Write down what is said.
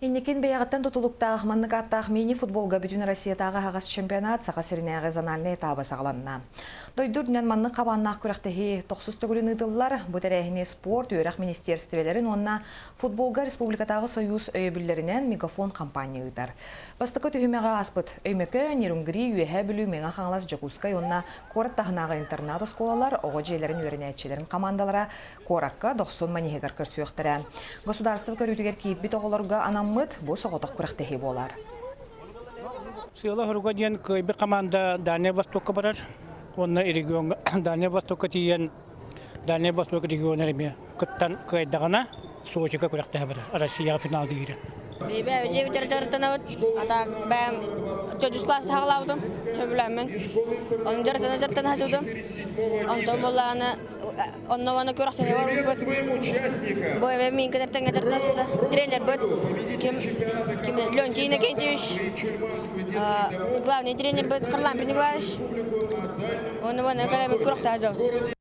Инникин бэйэҕиттэн тутулуктаах маннык ааттаах мини-футболга бүтүн Россиятааҕы аһаҕас чемпионат Саха сиринээҕи зональнай этааба саҕаланна. Дойду үрдүнэн маннык хабааннаах күрэхтэһии тохсус төгүлүн ыытыллар. Бу тэрээһини спорт, үөрэх министиэрстибэлэрин уонна футболга республикатааҕы сойуус өйөбүллэринэн Мегафон компания ыытар. Бастакы түһүмэҕи ааспыт Өймөкөөн, Нерюнгри, Үөһээ Бүлүү, Мэҥэ Хаҥалас, Дьокуускай уонна куорат таһынааҕы интернат-оскуолалар оҕо дьиэлэрин үөрэнээччилэрин хамаандалара куоракка дохсун манеһыгар көрсүөхтэрэ. Государство көрүүтүгэр киирбит оҕолорго анаммыт бу соҕотох күрэхтэһии буолар. Сыала-соруга диэн кыайбыт команда Дальнай Востокка барар уонна региоҥҥа Дальнай Востокка тиийэн Дальнай Восток регионар эмиэ кыттан кыайдаҕына Сочига күрэхтэһэ барар Россияҕа финалга киирэр. Бэйэ дьиэбитигэр дьарыктанабыт. А так бэйэм төрдүс класс саҕалаабытым, сөбүлээммин. Ону дьарыктана дьарыктана сылдьыбытым. Онтон буоллаҕына Онно уонна күрэхтэһии барбыппыт. Бу эмэ мин кытары тэҥҥэ дьарыктаста. Тренербит ким ким Леонтий Иннокентьевич, главный тренербит Харлампий Николаевич. Онно уонна кэлэммит күрэхтэһэ дьабыт.